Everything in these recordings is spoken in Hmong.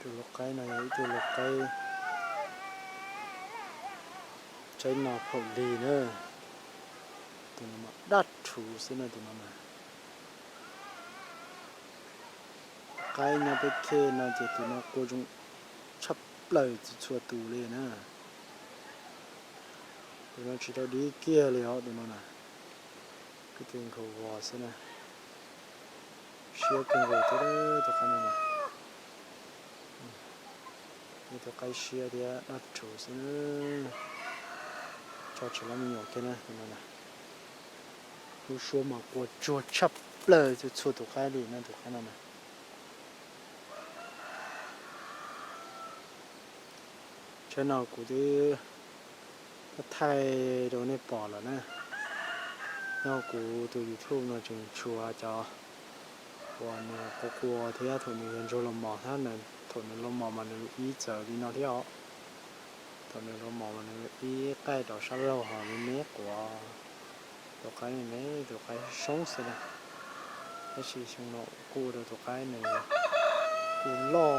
Tus lau qaib no yog ib tug lau qaib tsaib no phaum lig na. Tus no mas daj rhuv xwb na tus no na. Qaib nyob peb khej no ces tus no qua zoo tshaj plaws txhua txhua tus li na. Tus no tsis tau dib kiag li os tus no na. Kwv tij nkhaus vos xwb na. Siab kawg nkaus thiab tus qaib no na. Ib tug qaib siab thiab daj rhuv xwb na. Tso tsis lab me nyuam kiag na tus no na. Lub suab mas qua tsuag tshaj plaws txhua txhua tus qaib li na tus qaib no na. Tshaj no kuv twb thaij rau nej pom lawm na. Nyob kuv tus YouTube no tseem tshuav cov uas nws qua qua thiab thaum nws yog ntsuag los mos thiab, thaum nws los mos mas nws ib txawm li no thiab os. Thaum nws los mos mas nws ib qaij rau sab laug ho me me quav. Tus qaib me me tus qaib soob xwb na. Tab sis xyoo no kuj ua rau tus qaib nws kuj loj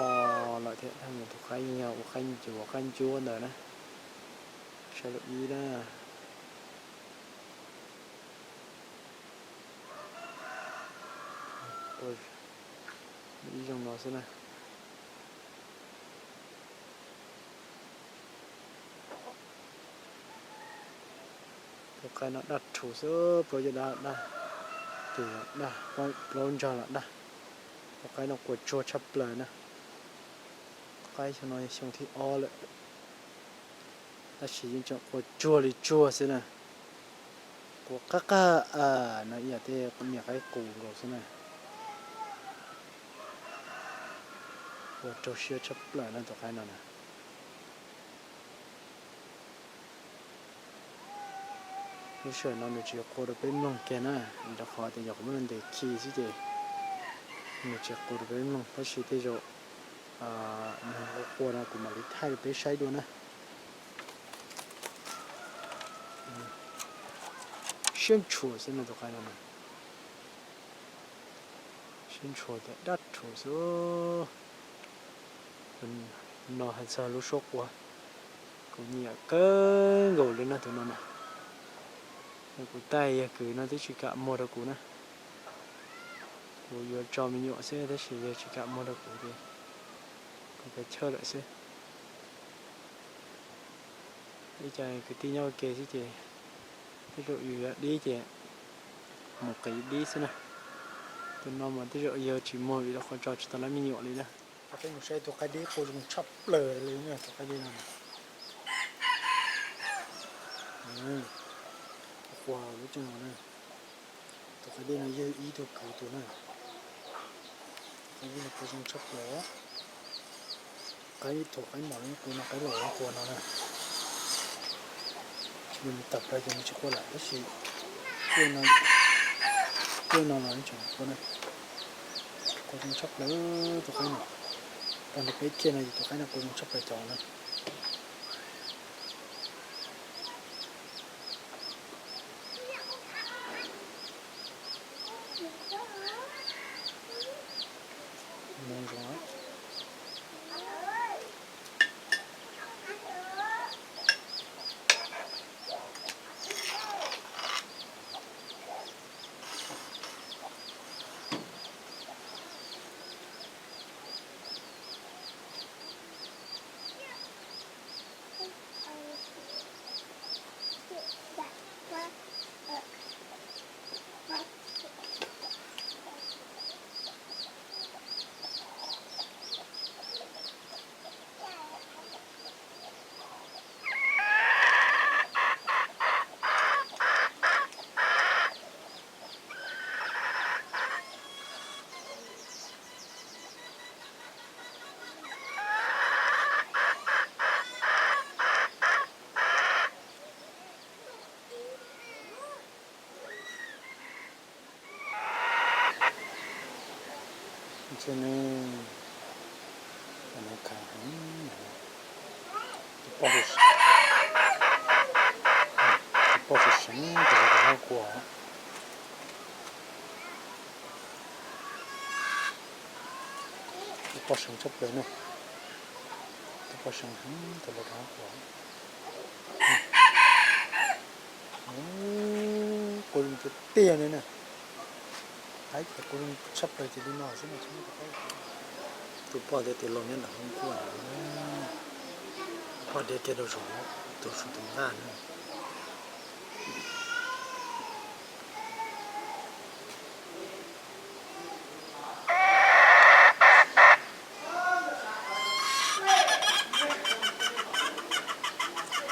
lawm thiab, tus qaib yeej yog ua qaib ncuav qaib ncuab ntawd na. Saib lub ib na. Ib zoo no xwb na. Tus qaib no daj rhuv xwb, plaub caj dab daj, tes los daj, plaub ntsag los daj. Tus qaib no qua tsuag tshaj plaws na. Qaib xyoo no xyoo thib ob lawm, tab sis yeej tseem qua tsuag li tsuag xwb na. Qua qab qab no ib yam tej niam qaib qus nkaus xwb na. Ua raug siab tshaj plaws na tus qaib no na. Lub sij hawm no nws tsis qua rau peb mloog kiag na, vim rau qhov tias yog kuv muab nws ntes khi xwb ces nws tsis qua rau peb mloog, tab sis tej zaum nws qua qua no kuv mam li thaij rau peb saib dua na. Siab ntshua xwb no tus qaib no na. Siab ntshua tias dab rhuv xwb. No hais txog lub suab qua, kuv nyiam kawg nkaus li no tus no na. Yog kuv tais yog kwv no twb tsis kam muag rau kuv na. Kuv yuav tso me nyuam xwb tab sis yog tsis kam muag rau kuv ces kuv pes chawj lawm xwb. Ib co kwv tij nyob ua ke xwb ces tej zaum yus yuav dib ces mus qiv dib xwb na. Tus no mas tej zaum yog tsis muag vim rau qhov tso tsis tau lab me nyuam li na. Peb mus saib tus qaib dib qua zoo tshaj plaws li na, tus qaib dib no. Qua lub tseej no na. Tus qaib dib no yog ib tug kwv tus na. Tus qaib dib no qua zoo tshaj plaws. Qaib thaum qaib mom los yeej qua no, qaib laus los yeej qua no na. Yog nws tawm plaws ces nws tsis qua lawm tab sis cuaj no los yeej tseem qua na. Qua zoo tshaj plaws tus qaib no. Tag nrho peb khej no ces tus qaib no qua zoo tshaj plaws cov na. Tus poj, tus poj seev seev tus no tus no kuas. Tus poj seev tshaj plaws na. Qua seev heev, tus laus rov qua. Qua zoo tiag tiag li na. Qaib ces qua zoo tshaj plaws ces li no xwb na. Tus poj thiab tus laus nyob nram hoob kuaj, poj deb kiag rau saum tus saum tus nqaj na.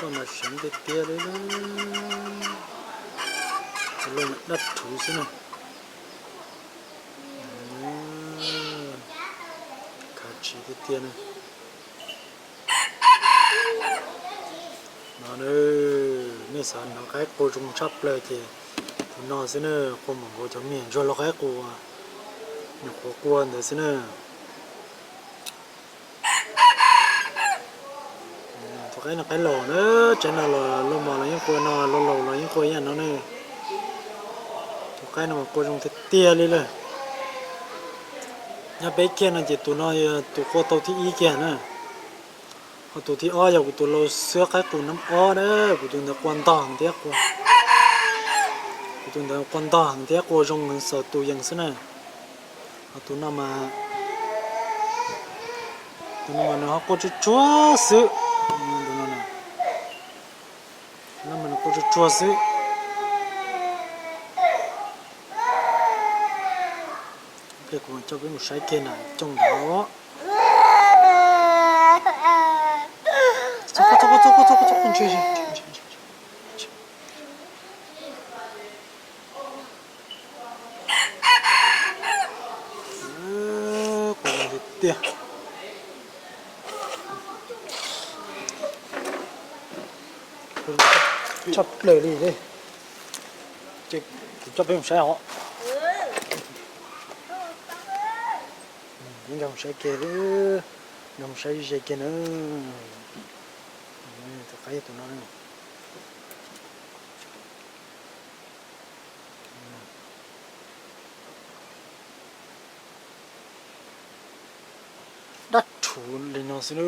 Koj mas seev tiag tiag li, tus laus mas dab rhuv xwb na. Khav tsis tiag tiag na. No, nej xav hnov qaib qua zoo tshaj plaws ces tus no xwb na, qua npaum nkaus cov me nyuam ntsuag laus qaib qua, nyuam qhuav qua ntawd xwb na. Tus qaib no qaib laus na, tsev no los laus mos los yeej qua no, laus laus los yeej qua ib yam no ne. Tus qaib no mas qua zoo tiag tiag li lawm. Nyob peb kiag no ces tus no tus qua tau thib ib kiag na. Ho tus thib ob yog kuv tus laus xwb, qaib qus nab ob na, kuv tus ntawd qua ntog heev thiab qua, kuv tus ntawd qua ntog heev thiab qua zoo heev xaus tus yees xwb na. Ho tus no mas, tus no mas nws ho qua tsuag tsuag xwb. Tus no mas nws qua tsuag tsuag xwb. Pliag kuv mam coj peb mus saib kiag na, cooj ntawd. Tiag, tshaj plaws li. Ces kuv coj peb mus saib os. Peb nkag mus saib kiag, nkag mus saib ze kiag na. Tus qaib yog tus no. Dab rhuv li no xwb na.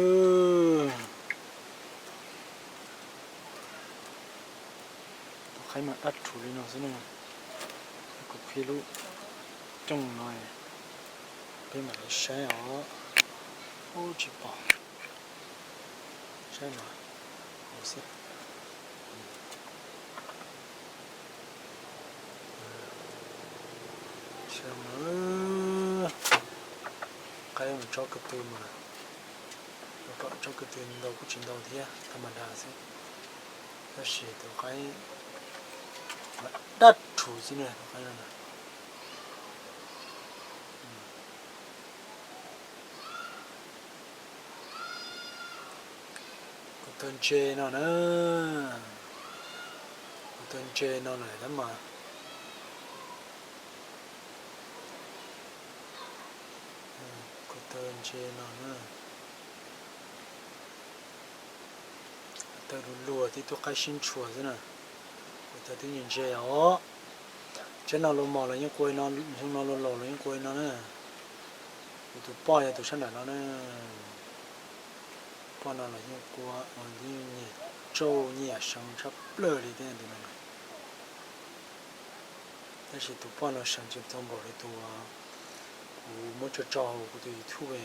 Tus qaib mas dab rhuv li no xwb na. Kuv qhib lub cooj no, peb mam li saib os. Ub, tsis pom. Saib no, hauv xwb. Saib no, qaib mus tsob ko tw mas, kom tsob ko tw ntau kuj tsis ntau thiab, thaj ma da xwb. Tab sis tus qaib mas dab rhuv xwb na, tus qaib no na. Kuv taw ntse no na, kuv taw ntse no lawm tab mas, kuv taw ntse no na. Taw luag luag tib tug qaib sib ntshua xwb na. Kuv taw twb ntse ntse os. Tsev no los mos los yeej qua no, xyoo no los laus los yeej qua no na. Kuv tus poj yog tus sab nram no na. Poj no los yeej qua, nyiam tsauj nyiam seev tshaj plaws li thiab tus no. Tab sis tus poj no seev tsis tau npaum li tus kuv muab tso tso hauv kuv tus YouTube,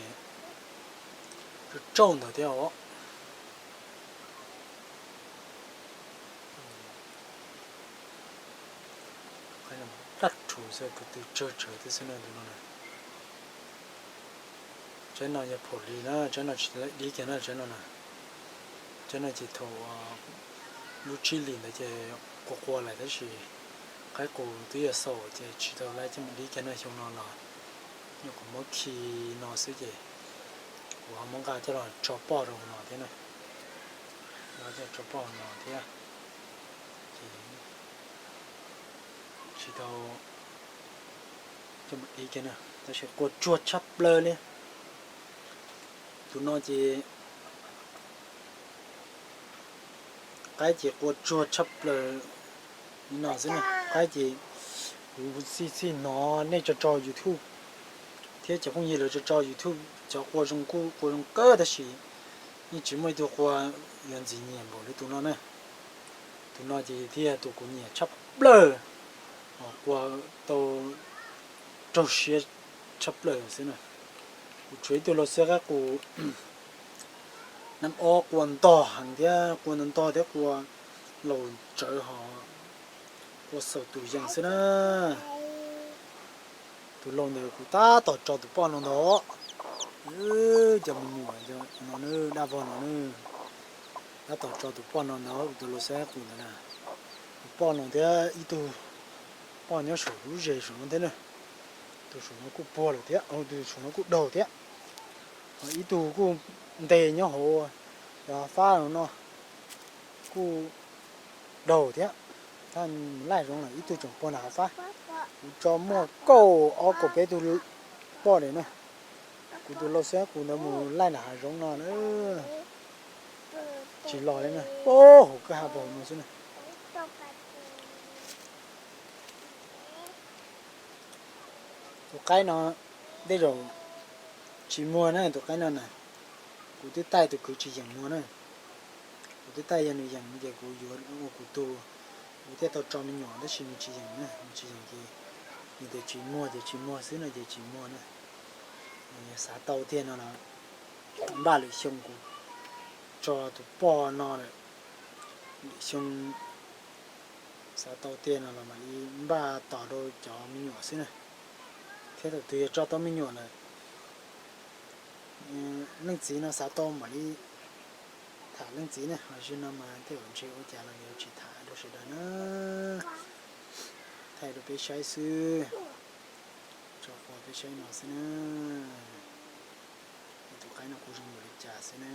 tso tsauj ntawd thiab os. Dab rhuv xwb, ko tw tsawg tsawg thiab xwb na tus no na. Tsev no yog phaum li na, tsev no tsis dib kiag na, tsev no na. Tsev no ces thaum lub tsib hlis ntawd ces qua qua lawm tab sis qaib qus twb yuav xaus ces tsis tau laib coj mus dib kiag na. Xyoo no los nyuam qhuav muab khi no xwb ces kuv ho muab nqa coj los tso poj rau hauv no thiab na. Nqa coj tso poj hauv no thiab ces tsis tau coj mus dib kiag na, tab sis qua tsuag tshaj plaws li. Tus no ces qaib ces qua tsuag tshaj plaws li no xwb na. Qaib ces kuv txij txij hnov nej tso tso YouTube thiab cov phooj ywg lawv tso tso YouTube cov qua zoo kuj qua zoo kawg tab sis Yeej tsis muaj ib tug qua yuav ntxim nyiam npaum li tus no na. Tus no ces thiaj yog tus kuv nyiam tshaj plaws, qua tau raug siab tshaj plaws xwb na. Kuv tshuav ib tug laus xab qab qus nab ob qua ntog heev thiab qua ntog ntog thiab qua laus tsawv ho qua xaus tus yees xwb na. Tus laus ntawd kuv tab tom tso tus poj no ntag. Cov me nyuam no na, dab vog no na, tab tom tso tus poj no ntag, tus laus xab qus ntawd na. Tus poj no thiab ib tug poj nyob saum lub zes saum no thiab na. Tus saum no kuj puag lawm thiab, tus saum no kuj daug thiab. Ho ib tug kuj ntes nyob hauv cov fab no no, kuj daug thiab. Tab mus laij zoov lawm, ib tug tseem puag nram hav fab. Kuv tso muaj kauj ob kaum peb tug poj lawm na. Kuv tus laus xab qus ntawd mus laij nram hav zoov no na, tsis los li na, hauv kwj ha pag no xwb na. Tus qaib no tej zaum tsis muag na, tus qaib no na. Kuv twb taij tus kwv tsis yeem muag na. Kuv twb taij yog nws yeem ces kuv yuav ua kuv tug, kuv thiaj tau tso me nyuam, tab sis nws tsis yeem na, nws tsis yeem ces nws tias tsis muag ces tsis muag xwb no ces tsis muag na. Xav tau tiag no los npaj lwm xyoo kuv tso tus poj no lawm, lwm xyoo xav tau tiag no los mam li npaj tos rau cov me nyuam xwb na. Thiab thaum twg yog tso tau me nyuam lawm, leej txiv no xav tau mam li tham leej txiv ne, ho zaum no mas tej zaum ntshe ua cas los yuav tsis tham rau sawv daws na. Thaij rau peb saib xwb, tso quas peb saib no xwb na. Tus qaib no kuv zoo npaum li cas xwb na.